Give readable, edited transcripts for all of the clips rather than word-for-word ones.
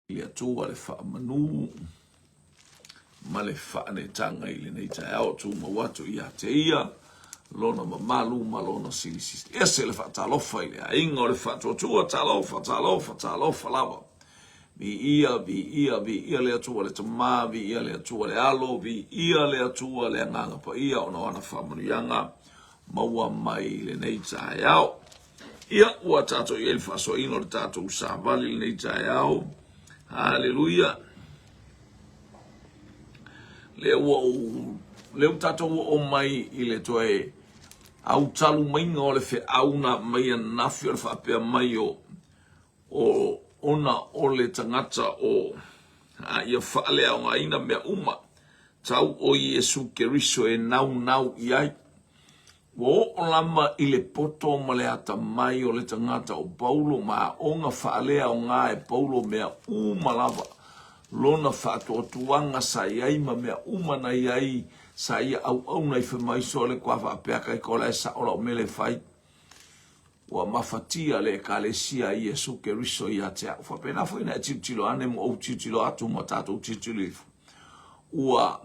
Le Atua le faamanu ma le faanetaga i lenei taeao, tumau atu ia te ia lona mamalu ma lona silisili ese le faatalofa i le aiga o le faatuatua. Talofa, talofa, talofa lava. Viia, viia, viia le Atua le Tama, viia le Atua le Alo, viia le Atua le Agaga Paia ona o ana faamanuiaga maua mai i lenei taeao. Ia, ua tatou i ai le faasoaina o le tatou savali i lenei taeao. Haleluia. Lea ua ou, lea ua tatou oo mai i le toe autalu maiga o le feau na aumai ananafi o le faapea mai o, o ona o le tagata o a ia faaleaogaina mea uma tau o Iesu Keriso e naunau i ai. Ua oo lava i le poto ma le atamai o le tagata o Paulo ma aoga faaleaoga e Paulo mea uma lava, lona faatuatuaga sa i ai ma mea uma na i ai sa ia auauna i femaiso le kua faapea kai ko lae sao lau mele fai. Ua mafatia le Ekalesia a Iesu Keriso ia te a'u. Faapena foi na e tilotilo ane ma ou tilotilo atu ma tatou tilotilo ifo. Ua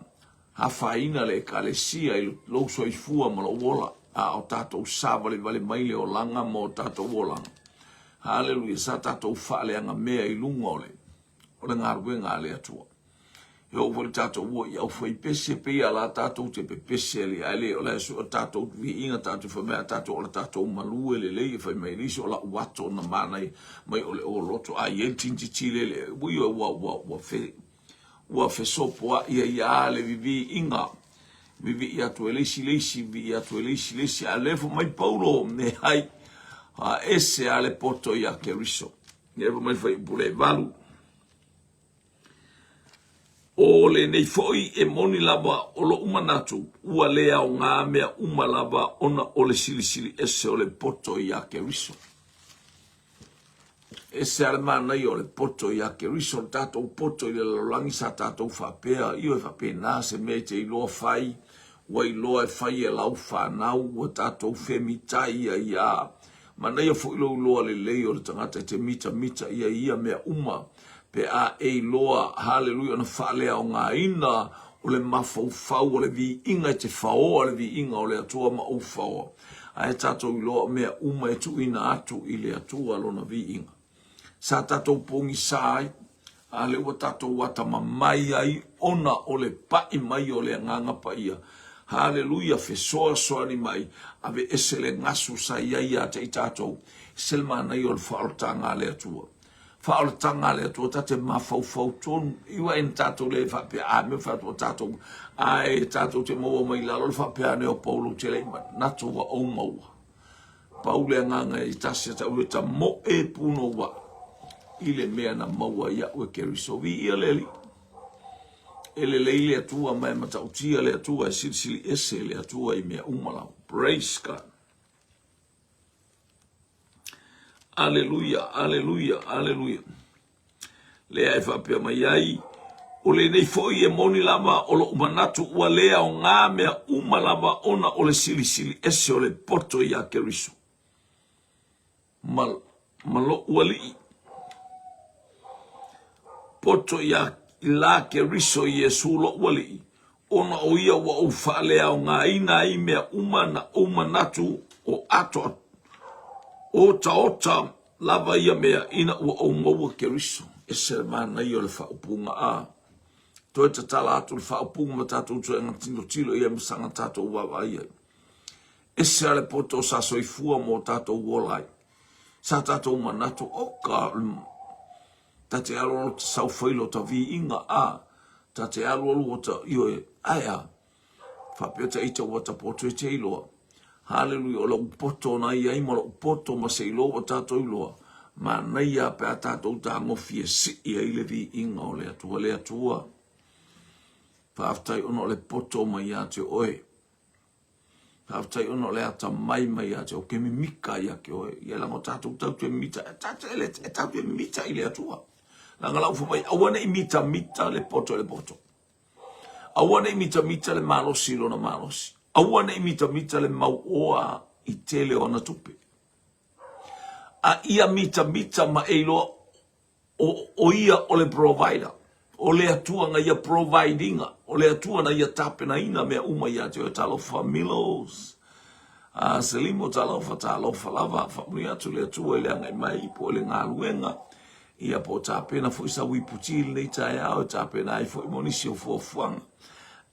afaina le Ekalesia i lou soifua ma lou ola, a o tatou savalivali mai le olaga ma o tatou olaga. Haleluia, sa tatou faaleagamea i luga o le, o le galuega a le Atua. E oo foi le tatou ua i aufaipese, pei a la tatou te pepese ali, ae le o le o tatou viiga tatou fai mai a tatou o le tatou malu e lelei e fai mai le isi o lau ato na manaia mai o le oloto a i ai le tinititi le le ui ua ua ua fe ua fesopoai ai a le viviiga vivii atu e le isi le isi vivii atu e le isi le isi a le fai mai Paulo me ai a ese a le poto ia Keriso le fai mai fuaiupu le 8. O lenei foi e moni lava o loʻu manatu, ua le aoga mea uma lava ona o le silisili ese o le poto iā Keriso. Ese a le manaia o le poto iā Keriso, le tatou poto i le lalolagi sa tatou faapea, ioe faapena se mea e te iloa fai, ua iloa e fai e lau fanau, ua tatou femitai ai a. Manaia foi lou iloa lelei o le tagata e te mitamita i ai ia mea uma pe a e iloa, haleluia, ona faaleaogaina o le mafaufau o le viiga e te faoa le viiga o le Atua ma ou faoa. Ae tatou iloa o mea uma e tuuina atu i le Atua lona viiga. Sa tatou pogisa ai, a lea ua tatou atamamai ai ona o le pai mai o le Agaga Paia. Haleluia, fesoasoani mai, aveese le gasu sa i ai ia te i tatou. Ese le manaia o le faaolataga a le Atua. Faaolataga a le Atua, ta te mafaufau tonu. Iu ai na tatou le faapea, a mea fai atu o tatou, ae tatou te maua mai lalo le faapea ane o Paulo te le i manatu ua ou maua. Pau le agaga e tasi a tau e ta moe puno ua i le mea na maua iaʻu e Keriso. Viia le Alii. E lelei le Atua ma e matautia le Atua e silisili ese le Atua i mea uma lava. Praise God. Aleluia, aleluia, aleluia. Lea e faapea mai ai, o lenei foi e moni lava o loʻu manatu ua le aoga mea uma lava ona o le silisili ese o le poto iā Keriso ma, ma loʻu alii. Poto iā la Keriso Iesu loʻu alii, ona o ia ua ou faaleaogaina ai mea uma na ou manatu o ato otaota lava ia mea ina ua ou maua Keriso. Ese le manaia o le faaupuga a toe tatala atu le faaupuga ma tatou toe tilotilo i ai ma saga tatou vaavaai ai. Ese a le poto sa soifua mo tatou ola ai. Sa tatou manatu, oka, ta te alualu ta saofai lo ta viiga a, ta te alualu o ta, ioe, ae a, Faapea ta ita ua ta poto e te iloa. Haleluia, o lou poto na i ai ma lou poto ma se iloa ua tatou iloa. Manaia pe a tatou tagofi e sii ai le viiga o le Atua. Le Atua, faafetai ona o le poto mai ia te oe. Faafetai ona o le atamai mai ia te oe. Ou te mimika ia te oe. Ia leaga o tatou tau te mimita, e tatou e tatou te mimita i le Atua. Leaga lau fai mai, aua ne i mitamita le poto i le poto. Aua ne i mitamita le malosi i lona malosi. Aua ne i mitamita le mauoa i tele o ana tupe. A ia mitamita ma e iloa. O, o ia o le provider. O le Atua na ia provide ina. O le Atua na ia tapenaina mea uma ia te oe. Talofa Milos. A Selimo, talofa, talofa lava. Faamanuia atu le Atua i le agai mai po o le galuega. Ia po o tapena foi sa uiputi i lenei taeao e tapena ai foi mo nisi o fuafuaga.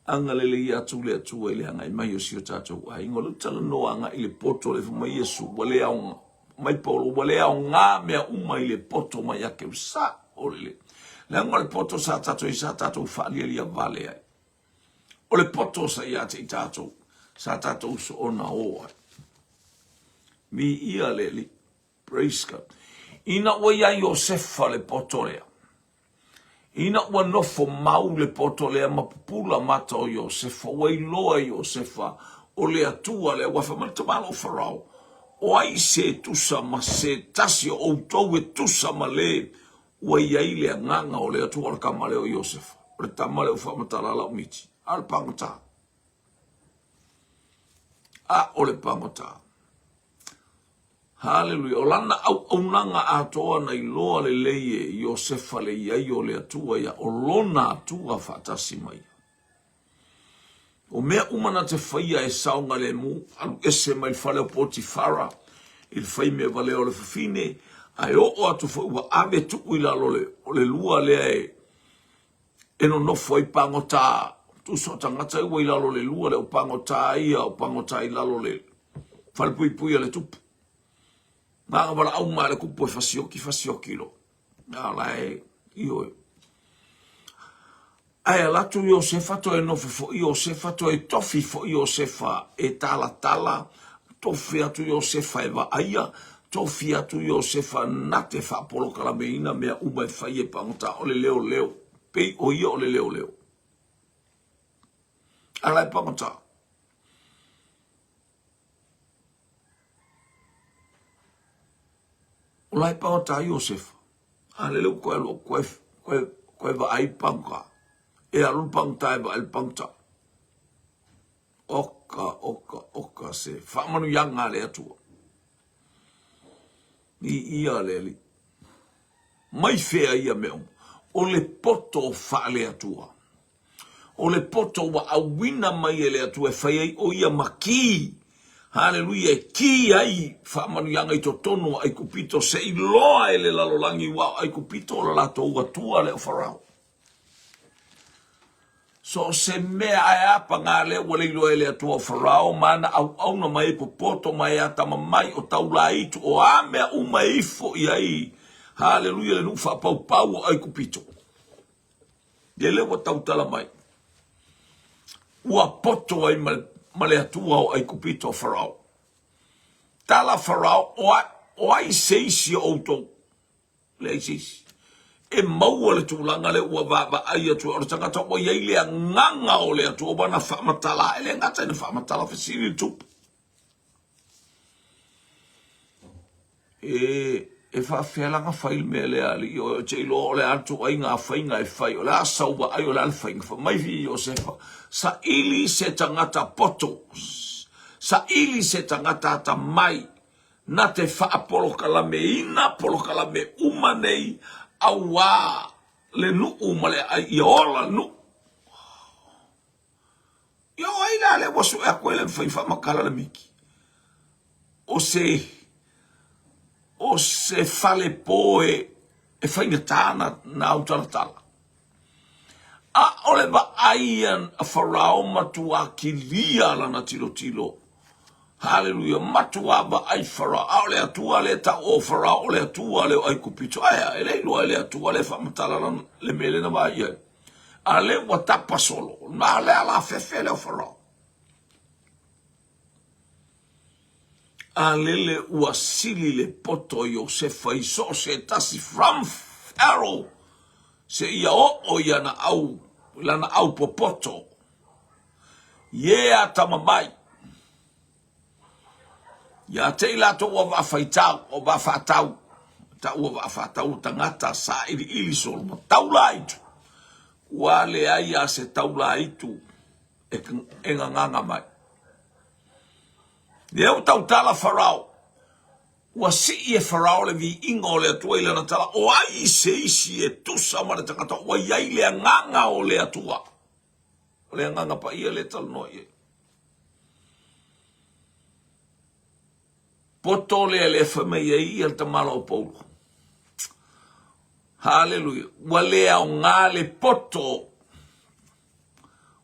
Agalelei atu le Atua i le agai mai o si o tatou aiga. O lea ou te talanoa agai i le poto le fai mai Iesu ua le aoga mai Paulo ua le aoga mea uma i le poto mai ake o sa o le leaga o le poto sa tatou i sa tatou faalialia vale ai. O le poto sa ia te i tatou sa tatou soona o ai. Mi ia le Alii. Praise God. Ina ua iā Iosefa le poto lea, ina ua nofo mau le poto lea ma pupula mata o Iosefa, ua iloa e Iosefa o le Atua lea, ua fai mai le tamaloa o Farao, o ai se tusa ma se tasi o outou e tusa ma le ua i ai le agaga o le Atua o le tama lea o Iosefa, o le tama lea ua faamatala lau miti, a o le pagota. A o le pagota. Haleluia! O lana auaunaga atoa na iloa lelei e Iosefa le i ai o le Atua ia, o lona Atua faatasi ma ia. O mea uma na te faia e saogalemu, alu ese mai le fale o Potifara i le fai mea valea o le fafine, ae oo atu foi ua ave tuu i lalo o le lua lea e e nonofo ai pagota, tusa o tagata ua i lalo o le lua lea o pagota ia o pagota i lalo o le falepuipui a le tupu. Na ona valaau mai a le tupu e fasioki, fasioki loa. A o la e, ioe. Ae alu atu Iosefa toe nofo foi Iosefa, toe tofi foi Iosefa e talatala, tofi atu Iosefa e vaaia, tofi atu Iosefa na te faapolokalameina mea uma e fai e pagota o le leoleo, pei o ia o le leoleo. A la e pagota. O la e pagota Iosefa. A lele ua toe alu atu toe, toe vaai pagota. E alu le pagota e vaai le pagota. Oka, oka, oka se faamanuiaga a le Atua. Viia le Alii. Mai fea ia mea uma? O le poto faale-Atua. O le poto ua auina mai e le Atua e fai ai o ia ma ki. Haleluia, e ki ai faamanuiaga i totonu o Aikupito se i loa e le lalolagi ua o Aikupito o le latou Atua lea o Farao. So o se mea ae a paga lea ua le iloa e le Atua o Farao ma ana auauna ma e popoto ma e atamamai o taulaitu o a mea uma e ifo i ai, haleluia, le nuu faapaupau o Aikupito. Lele ua tautala mai. Ua poto ai ma, ma le Atua o Aikupito o Farao. Tala Farao, o ai, o ai se isi o outou? Leai se isi. E maua le tulaga lea ua vaavaai atu ai, o le tagata ua i ai le agaga o le Atua ua na faamatala, e le gata ina faamatala fesili le tupu. E, e faafefea la ona fai le mea lea, alii, o te iloa o le a le ituaiga faiga e fai, o le a sau vaai, o le a le faiga. Fai mai Iosefa, saili se tagata poto, saili se tagata atamai, na te faapolokalameina polokalame uma nei auā le nuu ma le ai ia ola le nuu. Ia o ai la lea ua sue atu ai le mafai faamatala le miki? O se o se falepo e e faigata na na autalatala. A o le vaai a Farao matuā kilia lana tilotilo. Haleluia, matuā vaai Farao. A o le Atua lea e tau o Farao, o le Atua lea o Aikupito. Ae a, e le iloa e le Atua lea e faamatala lana, le mea lea na vaai i ai. A lea ua tapa solo, na le alafefe lea o Farao. A lele ua sili le poto o Iosefa i so o se tasi from Pharaoh seia oo i ana au, lana au popoto. Ie atamamai. Ia te i latou ua vaafaitau, ua vaafaatau, tau ua vaafaatau o tagata sailiili solo ma taulaitu. Ua leai a se taulaitu e, e gagaga mai. Lea ua tautala Farao. Ua sii e Farao le viiga o le Atua i lana tala, O ai se isi e tusa ma le tagata ua i ai le agaga o le Atua? O le agaga paia lea e talanoa i ai. Poto lea lea fai mai ai ia le tamala o Paulo. Haleluia. Ua le aoga le poto.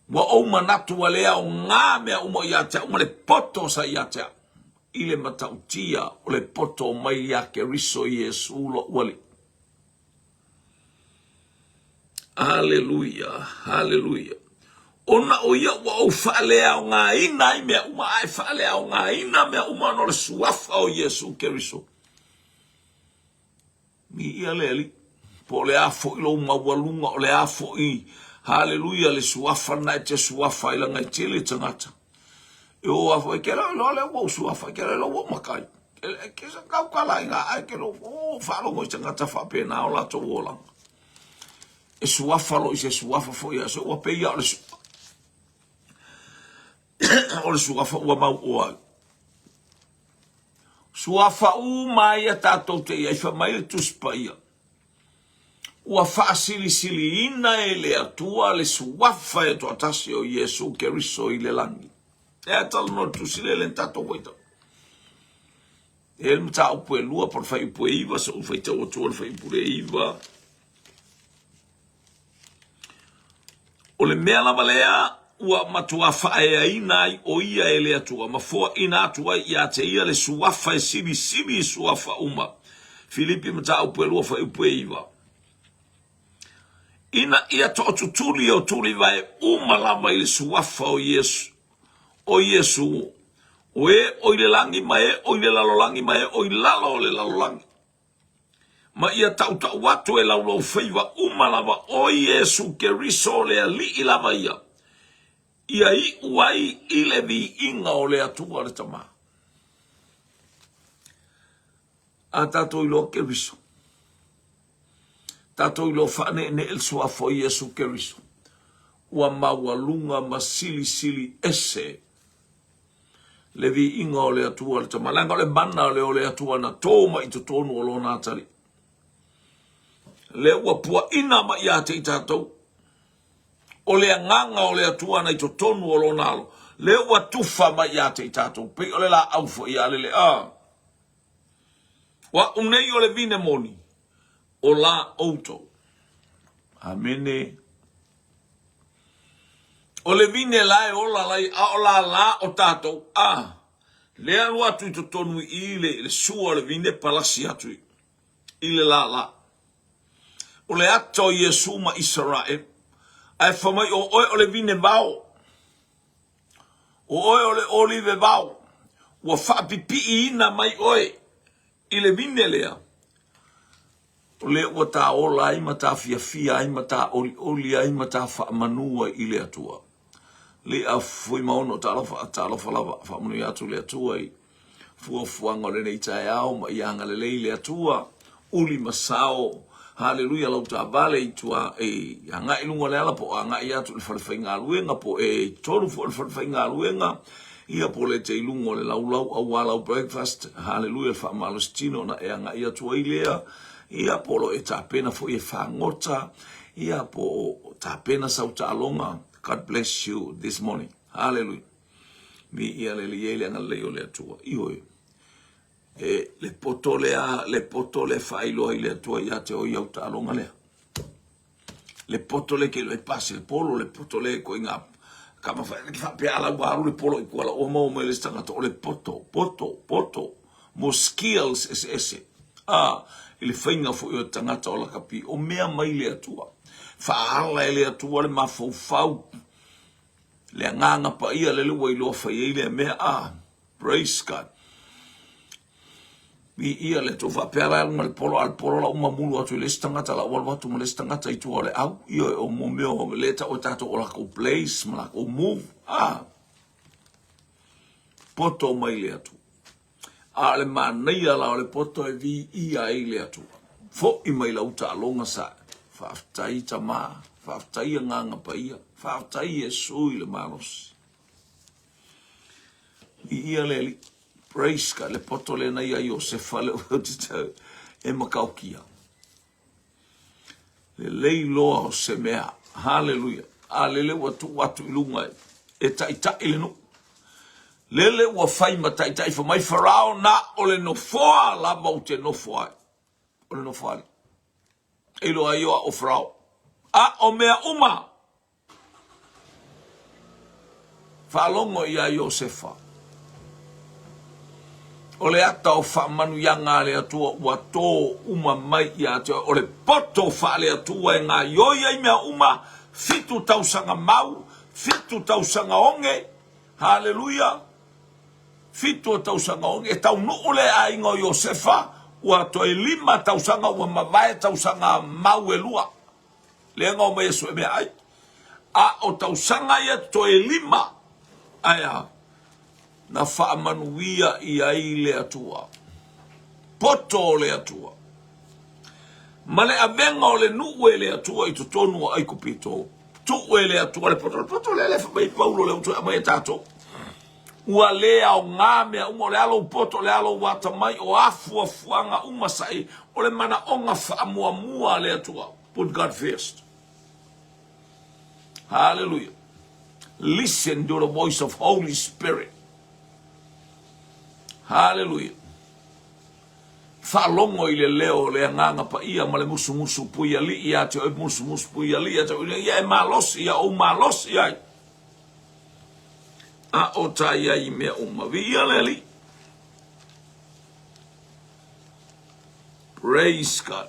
Ua ou manatu ua le aoga mea uma ia te au ma le poto sa ia te au. I le matautia o le poto mai ia Keriso Iesu lo'u Alii. Aleluia, haleluia. Ona o ia ua ou faaleaogaina ai mea uma, a e faaleaogaina mea uma ona o le suafa o Iesu Keriso. Viia le Alii. Po o le a foi lou maualuga, o le a foi, haleluia, le suafa lena e te suafa ai leaga e tele tagata. E o a foi, ke leo iloa lea ua ou suafa, ke leo iloa ua ou makai. Ke sa kau kala i ngā ai, ke leo, o, faalogo i tagata faapena o latou olaga. E suafa lo i se suafa foi a se ua peia o le o le suafa ua mau o ai. Suafa uma ia tatou te i ai, fai mai le Tusi Paia, ua faasilisiliina e le Atua le suafa e toatasi o Iesu Keriso i le lagi. E a talanoa le Tusi lea le tatou faitau. E le mataupu e lua po o le fuaiupu e iva, se ou faitau atua le fuaiupu le iva. O le mea lava lea ua matua faaeaina ai ʻo ia e le Atua ma foaʻina atu ai ia te ia le suafa e silisili i suafa uma. Filipi Mataupu e lua fuaiupu e iva. Ina ia toʻatutuli o tulivae uma lava i le suafa o Iesu, o Iesu, o e o i le lagi ma e o i le lalolagi ma e o i lalo o le lalolagi. ma ia tautau atu e laulaufaiva uma lava o Iesu Keriso le Alii lava ia, ia iu ai i le viiga o le Atua le Tama. A tatou iloa Keriso, tatou iloa faaneenee le suafa o Iesu Keriso, ua maualuga ma silisili ese le viiga o le Atua le Tama, leaga o le mana lea o le Atua na tō mai i totonu o lona atalii. Lea ua puaina mai ia te i tatou, o le agaga o le Atua na i totonu o lona alo, lea ua tufa mai ia te i tatou, pei o le laau foi ia lele. A, o a'u nei o le vine moni, o la outou. Amene. O le vine la e ola lai, a o lālā o tātou, a, le alu atu i totonu i i le, le sua o le vine palasi atu i, i le lālā. O le ata o Iesu ma Isaraelu, ae fai mai o oe o le vine vao, o oe o le olive vao, ua faapipiiina mai oe i le vine lea, O lea ua ta ola ai ma ta fiafia ai ma ta olioli ai ma ta faamanu ai i le Atua. Le a fui maono talofa talofa lava faamanuia atu le Atua i fuafuaga o lenei taeao ma ia agalelei le Atua uli ma sao haleluia lau taavale i tua e agai i luga o le ala po o agai atu i le fale faigaluega po e i totonu foi o le fale faigaluega ia po o le te i luga o le laulau aua lau breakfast haleluia le faamalosi tino ona e agai atu ai lea ia po o lo e tapena foi e fagota ia po o tapena sau taaloga God bless you this morning haleluia mi ia le le le agalelei o le Atua ioe e le poto lea le poto le faailoa i le Atua ia te oe i au taaloga lea le poto le ke le pasi le polo le poto le ko inga ka ma fa ke fa pe ala ua alu le polo i kuala o mo mai le tangata o le poto poto poto mo skills ese ese a i le fainga foi o tangata o lakapi o mea mai le Atua faala e le Atua le mafaufau le agaga paia lele ua iloa fai ai lea mea a praise God Viia le Atua faapea la ma le polo a le polo la uma mulu atu i le isi tagata la ua alu atu ma le isi tagata i tua o le au ioe o mo mea o le tau e tatou o lakou place ma lakou move a poto mai le Atua a o le manaia la o le poto e viia ai le Atua foʻi mai lau taaloga sa faafetai Tama faafetai Agaga Paia faafetai Iesu i le malosi viia le Alii. Praise God, le poto lena ia Iosefa le e matautia. Lelei loa o se mea. Haleluia. A lele ua tuu atu i luga e taitai le nuu. Lele ua fai ma taitai fai mai Farao na o le nofoa lava ou te nofo ai. O le nofoa alii. E iloa ai o au o Farao. A o mea uma Faalogo ia Iosefa, O le ata o faamanuiaga a le Atua ua tō uma mai ia te oe, o le poto faale-Atua e gaioi ai mea uma, fitu tausaga mau, fitu tausaga oge, haleluia, fitu o tausaga oge, e taunuu le aiga o Iosefa, ua toe lima tausaga ua mavae tausaga mau e lua. Lea na omai e sue meaai. A o tausaga ia toe lima, ae a? Na faamanuia i ai le Atua. Poto o le Atua. Ma le avega o le nuu e le Atua i totonu o Aikupito. Tuu e le Atua le poto. Le poto lea le fai mai Paulo lea ua toe aumai e tatou. Ua le aoga mea uma, o le a lou poto, o le a lou atamai, o a fuafuaga uma sa i, o le manaoga faamuamua a le Atua. Put God first. Hallelujah. Listen to the voice of Holy Spirit. Hallelujah. Faalogo i le leo o le Agaga Paia ma le musumusu puialii ia te oe, musumusu puialii ia te oe, ia e malosi, ia ou malosi ai. A o ta i ai i mea uma. Viia le Alii. Praise God.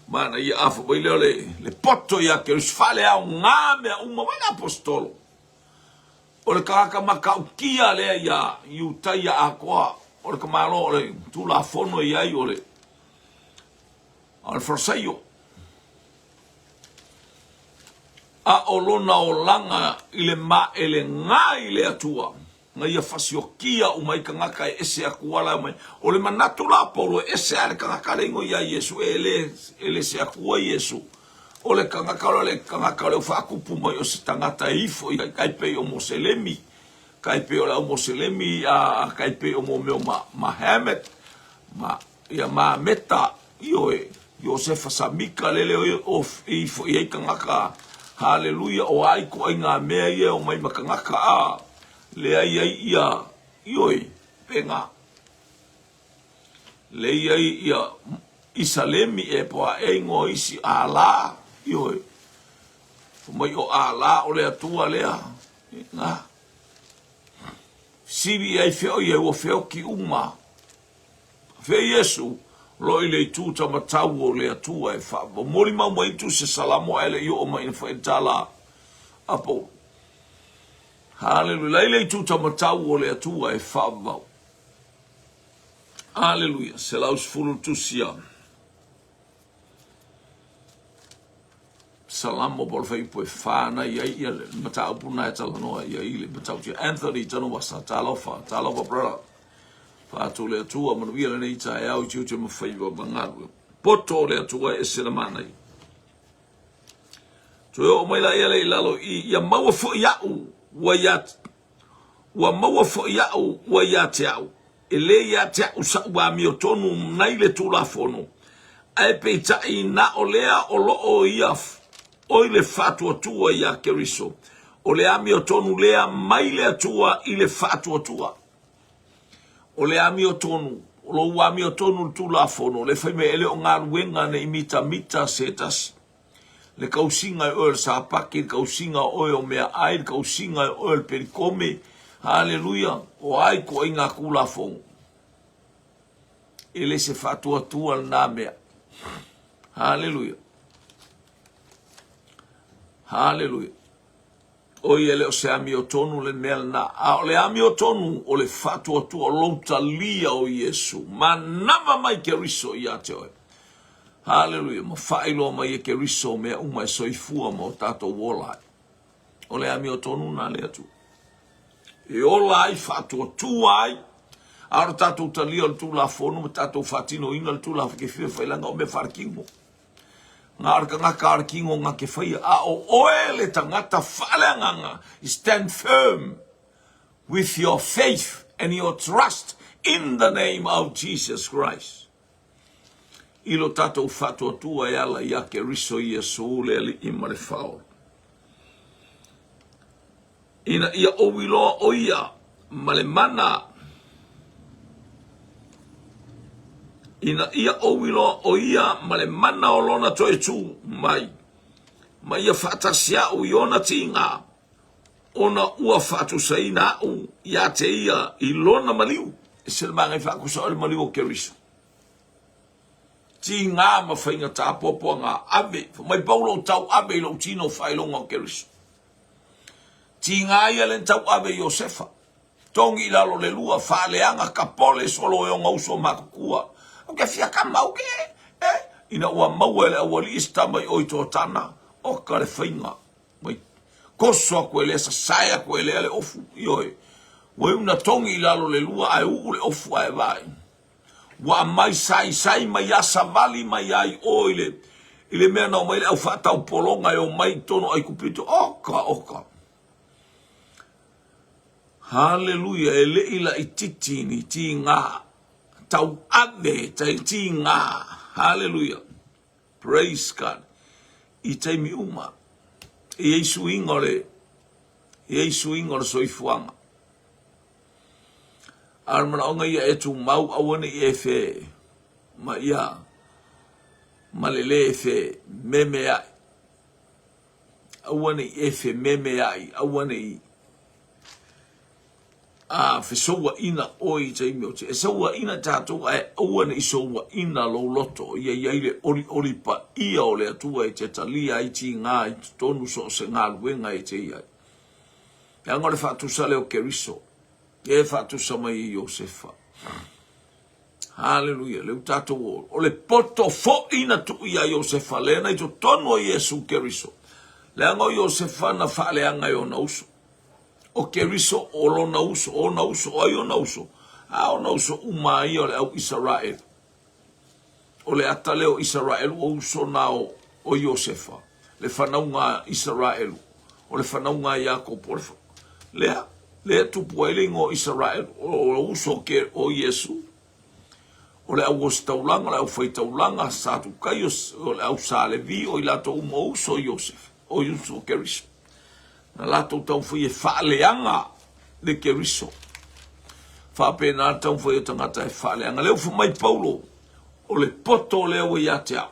Mana ia afa mai lea o le, le poto ia Keriso faaleaoga mea uma mai le apostolo. O le tagata matautia lea ia Iutaia atoa, o le tamaloa o le Tulafono i ai o le, o le Farisaio. A o lona olaga i le maelega i le Atua, na ia fasiokia uma ai tagata e ese atu ala e omai. O le manatu la o Paulo, e ese lava le tagata le igoa ia Iesu, e le, e le se Atua Iesu. O le tagata o le tagata o le faatupu mai o se tagata e ifo i tai pei o Moselemi, tai pei o le au Moselemi, a tai pei o mo mea o ma, Mahomet, ma, ia Mameta, Ioe, Iosefa Samika, lele o e ifo i ai tagata, haleluia, o a ituaiga mea ia e omai ma tagata, a leai ai ia, ioe, pena, lei ai ia Isalemi e po a e ingoa isi Ala, ioe, fai mai o Ala o le Atua lea, na, sili ai fea o ia ua feoki uma. Fea Iesu, lo i le itu tamatau o le Atua e fa molimau mai itu se Salamo ae le i oo mai ina fai tala a Paulo. Haleluia. La i le itu tamatau o le Atua e faavavau. Haleluia. 110 tusi a Salamo po o le fuaiupu e fa na i ai ia le mataupu na e talanoa i ai le matautia. Anthony Tanuvasa, talofa, talofa brother. Faatu le Atua, manuia lenei taeao i tiute ma faiva ma galuega. Poto o le Atua e ese le manaia. Toe oo mai la ia le i lalo i, ia maua foi au, ua ia, ua maua foi au, ua ia te au. E le ia te au sa'u amiotonu nai le Tulafono, ae peitai na o lea o loo ia oi le faatuatua ia Keriso, o le amiotonu lea mai le Atua i le faatuatua. O le amiotonu, o lou amiotonu i le Tulafono, le fai mai e le o galuega nei mitamita se tasi. Le kausiga e oe o le sapaki, le kausiga o oe o meaai, le kausiga e oe o le pelikome, haleluia, o a ituaiga Tulafono. E le se faatuatua lena mea. Haleluia. Haleluia. Oi, e le o se amiotonu le mea lena, a o le amiotonu o le faatuatua o lou talia o Iesu. Manava mai Keriso ia te oe. Haleluia, ma faailoa mai e Keriso mea uma e soifua ma o tatou ola ai. O le amiotonu na le Atua. E ola ai, faatuatua ai, a o le tatou talia o le Tulafono ma tatou faatinoina le Tulafono ke fia failaga o mea faalekimo. Na o le tagata a le kino na te faia, a o oe le tagata faaleagaga, stand firm with your faith. and your trust in the name of Jesus Christ. I lo tatou faatuatua e ala ia Keriso Iesu le Alii ma le Faaola. Ina ia ou iloa o ia ma le mana Ina ia ou iloa o ia ma le mana o lona toe tū mai, ma ia faatasi aʻu i ona tiga, ona ua faatusaina aʻu ia te ia i lona maliu. E se le magai faakusa o le maliu o Keriso. Tiga ma faigata puapuaga ave, fai mai Paulo o tau ave i lou tino faailoga o Keriso. Tiga ia le tau ave i Iosefa. Togi i lalo le lua, faaleaga ka pole solo e ona uso matutua. Ou ke fia kama au ke, eh, ina ua maua e le aualii se tama i o i Totana, oka le faiga. Mai koso aku e lea, sasae aku e lea le ofu, ioe. Ua iu na togi i lalo le lua ae uu le ofu ae vaai. Ua aumai saisai mai a savali mai ai o i le i le mea na omai le au faatau pologa e omai i totonu o Aikupito. Oka, oka. Haleluia, e le i laititi ni tiga tauave tai tiga. Haleluia. Praise God. I taimi uma, e i ai suiga o le e i ai suiga o le soifuaga. A o le manaoga ia e tumau aua ne i e fe ma ia ma le lē fememeaʻi. Aua ne i e fememeaʻi, aua ne i a fesouaʻina ʻoe i taimi o te e sauaʻina tatou ae aua ne i souaʻina lou loto ia i ai le ʻoliʻoli paia o le Atua e te talia ai tigā i totonu so o se galuega e te i ai. Leaga o le faatusa lea o Keriso, e faatusa mai e Iosefa. Haleluia, lea ua tatou o, o le poto foi na tuu iā Iosefa, lea na i totonu o Iesu Keriso. Leaga o Iosefa na faaleaga e ona uso. O Keriso o lona uso, o ona uso, o ai ona uso? A ona uso uma a ia o le au Isaraelu. O le ata lea o Isaraelu o uso na o, o Iosefa, le fanauga a Isaraelu, o le fanauga a Iakopo, o le, lea, lea tupu ai le igoa o Isaraelu, o, o uso ke, o Iesu, o le au ositaulaga, o le au faitaulaga, Satukaio, o le au Salevi, o i latou uma o uso o Iosefa, o uso o Keriso. Na latou taumafai e faaleaga le Keriso. Faapena le taumafai o tagata e faaleaga. Lea ua fai mai Paulo, o le poto lea ua ia te au.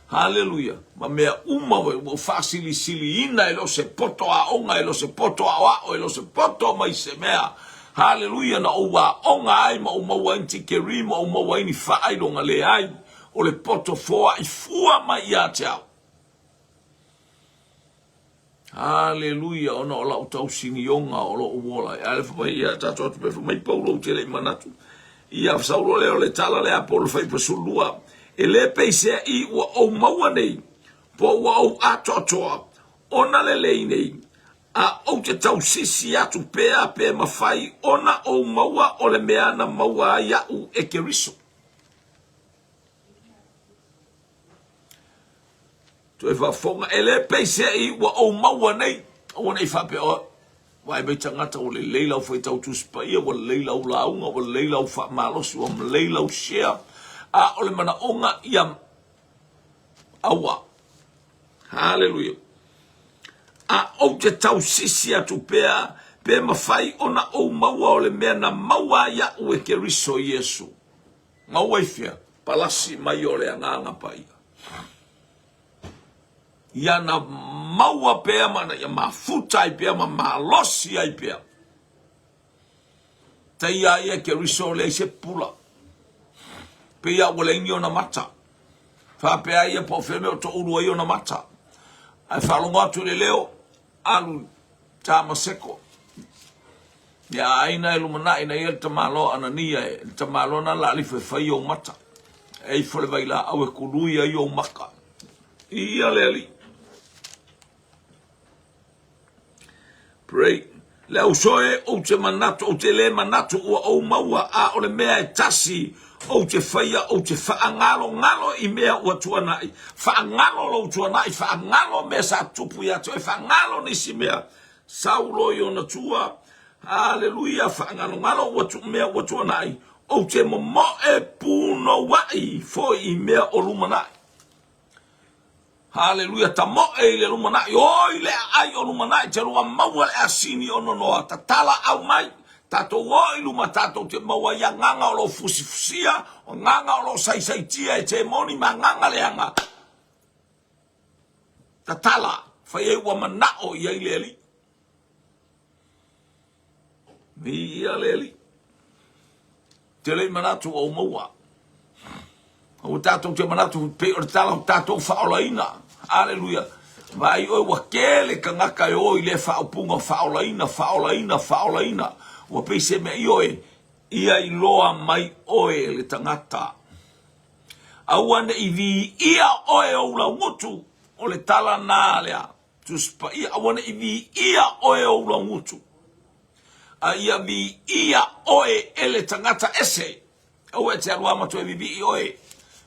Haleluia. Ma mea uma ua ou faasilisiliina e le o se poto aoga, e le o se poto aoao, e le o se poto mai se mea. Haleluia, na ou aoga ai ma ou maua ai ni tikeri ma ou maua ai ni faailoga. Leai, o le poto foai fua mai ia te au. Haleluia, ona o lau tausinioga o lou ola. A le fai mai, ia tatou atu pe fai mai Paulo ou te le i manatu. Ia saulo lea o le tala lea a Paulo fai pa sulua. E le peisea i ua ou maua nei, po ua ou atoatoa, ona lelei nei, a ou te tausisi atu pea pe mafai ona ou maua o le mea na maua ai aʻu e Keriso. Toe faafofoga, e le peiseai ua ou maua nei, aua ne i faapea, oh, vaai mai tagata ua lelei lau faitau Tusi Paia, ua lelei lau lauga, ua lelei lau faamalosi, ua lelei lau share. A o le manaoga ia aua. Haleluia. A ou te tausisi atu pea, pe mafai ona ou maua o le mea na maua ai aʻu e Keriso Iesu. Maua i fea? Palasi mai o le Agaga Paia. Ia na maua pea ma na ia mafuta ai pea ma malosi ai pea. Taia ia ke riso leai se pula. Pei a ua leai ni ona mata. Faapea ia po o fea mea o toulu ai ona mata. Ae faalogo atu i le leo, alu Tamaseko. Ia a aina e lumanai na ia le tamaloa Anania e, le tamaloa na la alifo e fai ou mata. E ifo le vailaau e kului ai ou maka. Ia le alii. Pray. Le auso e, ou te manatu, ou te le manatu ua ou maua, a o le mea e tasi, ou te faia, ou te faagalogalo i mea ua tuanai. Faagalo lou tuanai, faagalo mea sa tupu ia te oe, faagalo nisi mea. Saulo i ona tua. Aleluia, faagalogalo ua tu mea ua tuanai, ou te momoe punouai foi i mea o lumanai. Haleluia, tamoe i le lumanai, o i le aai o lumanai, te lua maua le asini o nonoa, tatala au mai, tatou o i luma, tatou te maua i agaga o lo fusifusia, o agaga o lo saisaitia e temoni ma agaga leaga. Tatala, fai ai ua manao i ai le Alii. Viia le Alii. Te le i manatu ua ou maua. Aua tatou te manatu pei o le tala o tatou faaolaina. Aleluia. Vaai oe ua tele tagata e o i lea faaupuga faaolaina, faaolaina, faaolaina. Ua pei se mea ioe, ia iloa mai oe e le tagata. Aua ne i viia oe e ou laugutu. O le tala na lea. Tusi Paia, aua ne i viia oe e ou laugutu, a ia viia oe e le tagata ese. Aua e te alu lava ma toe vivii oe,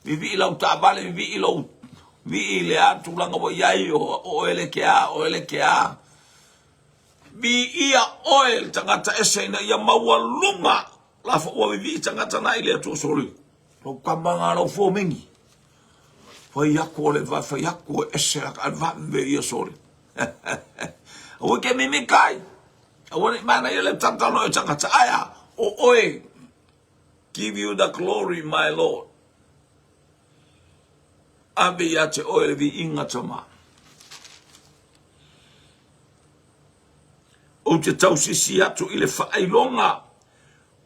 vivii lau taavale, vivii lou, vivii le a tulaga ua i ai, o oe le ke a, oe le ke a. Viia oe le tagata ese ina ia maualuga la fo ua vivii tagata na i le Atua soli. Lou tama na lau fomeni. Fai aku o le va, fai aku e ese la ka vave ia soli. Aua ke mimi kai. Aua ne mana ia le tata no e tagata aia. O oe, give you the glory, my Lord. Ave ia te oe le viiga tama. Ou te tausisi atu i le faailoga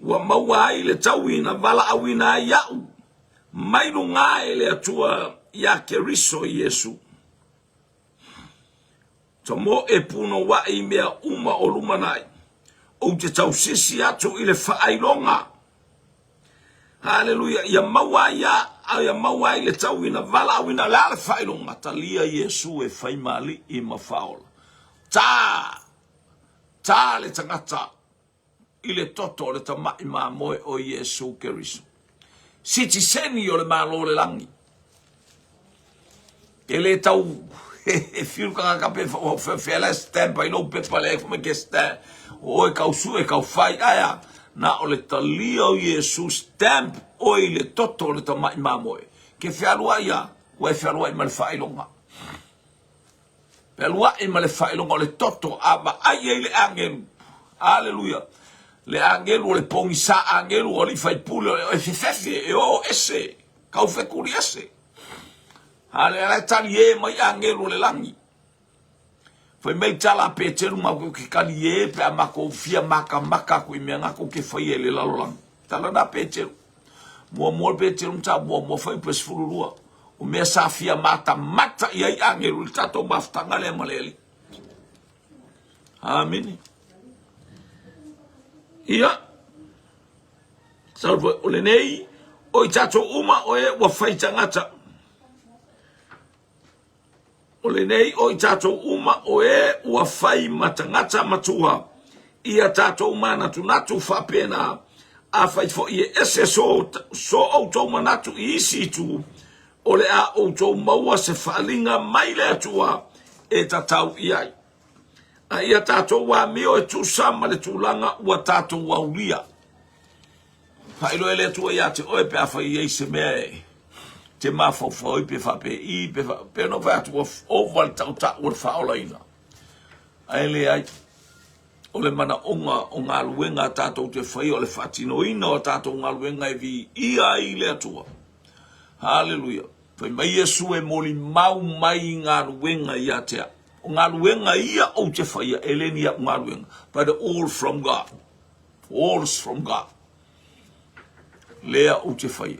ua maua ai le taui na valaauina ai iaʻu mai luga e le Atua iā Keriso Iesu. Tamoe punouai i mea uma o lumanai, ou te tausisi atu i le faailoga. Haleluia, ia maua ai ia, ia maua ai le taui na valaauina, le a le faailoga? Talia Iesu e fai ma alii ma faaola. Ta, ta le tagata i le toto o le tamai mamoe o Iesu Keriso. Sitiseni o le Malo o le Lagi. E le tau e fiu tagata pe fea la stamp ai lou pepa le fai mai ke stamp. O oe kau sue kau fai aia na o le talia o Iesu stamp oe i le toto o le tamai mamoe. Ke fealuai ia, ua e fealuai ma le faailoga. Fealuai ma le faailoga o le toto a vaai ai le agelu. Aleluia. Le agelu o le pogisa agelu o alii faipule e fefefe e oo ese, kau fekuli ese. Hale ala e tali e mai agelu o le lagi. Fai mai tala a Peteru makou ke kali e pe a makou fia makamaka aku i mea ngakou ke faia i le lalolagi. Tala na Peteru. Muamua Peteru ma muamua fai pe 12. O mea sa fia matamata i ai agelu i le tatou mafutaga lea ma le Alii. Amene. Ia, salvo o lenei, o i tatou uma o e ua fai tagata. O lenei o i tatou uma o e ua fai ma tagata matua ia tatou manatunatu faapena, afai foi e ese so, so outou manatu i isi itu, o le a outou maua se faaaliga mai le Atua e tatau i ai. A ia tatou amio e tusa ma le tulaga ua tatou aulia. Faailoa e le Atua ia te oe pe afai e i ai se mea e te mafaufau ai pe faapei pe faapea ona fai atu ua ova le tautau o le faaolaina. Ae leai, o le manaoga o galuega a tatou te faia o le faatinoina o tatou galuega e viia ai le Atua. Haleluia. Fai mai Iesu e molimau mai i galuega ia te au. O galuega ia ou te faia e le ni au galuega, but all from God. All is from God. Lea ou te faia.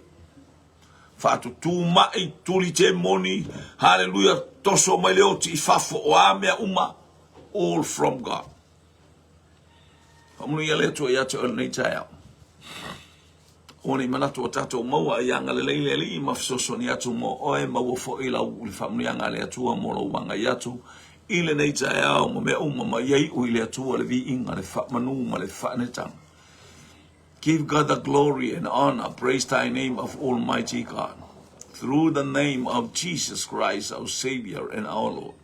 Faatutū mai, tuli te moni, haleluia, toso mai le oti i fafo o a mea uma, all from God. Faamanuia le Atua ia te oe lenei taeao. Aua ne i manatu o tatou maua ia agalelei le Alii ma fesoasoani atu mo oe, maua foi lau le faamanuiaga a le Atua mo lou agai atu i lenei taeao ma mea uma ma ia iu i le Atua le viiga, le faamanu ma le faanetaga. Give God the glory and honor. Praise thy name of Almighty God. Through the name of Jesus Christ, our Savior and our Lord.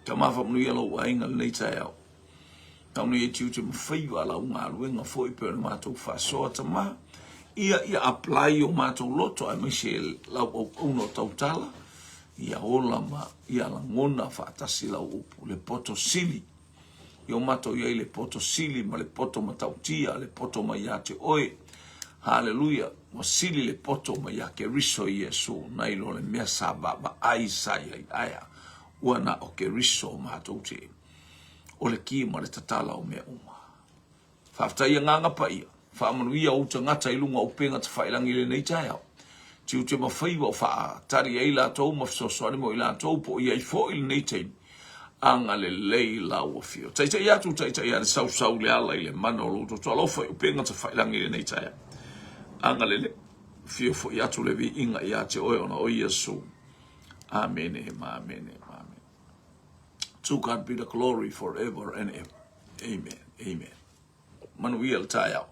Tama faamanuia lou aiga lenei taeao. Tau nei e tiute ma faiva a lau galuega foi pe o le matou faasoa tama. Ia, ia apply o matou loto aemaise lau auauna o tautala, ia ola ma ia lagona faatasi lau upu, le poto sili. Ia o matou i ai le poto sili ma le poto matautia, le poto mai ia te oe. Haleluia! Ua sili le poto mai ia Keriso Iesu nai lo le mea sa vaavaai sa i ai. Ae a? Ua na o Keriso matou te o le ki ma le tatala o mea uma. Faafetai Agaga Paia, faamanuia ou tagata i luga o upega tafailangi i lenei taeao. Tiute ma faiva o faatali ai latou ma fesoasoani mo i latou po o i ai foi lenei taimi. Agalelei lau afio. Taitai atu, taitai ane, sausau le ala i le mana o lou toto alofa i upega tafailangi i lenei taeao. Agalelei, afio foi atu le viiga ia te oe ona o Iesu. Amene ma amene ma amene. To God be the glory forever and ever. Amen. Amen. Manuia le taeao.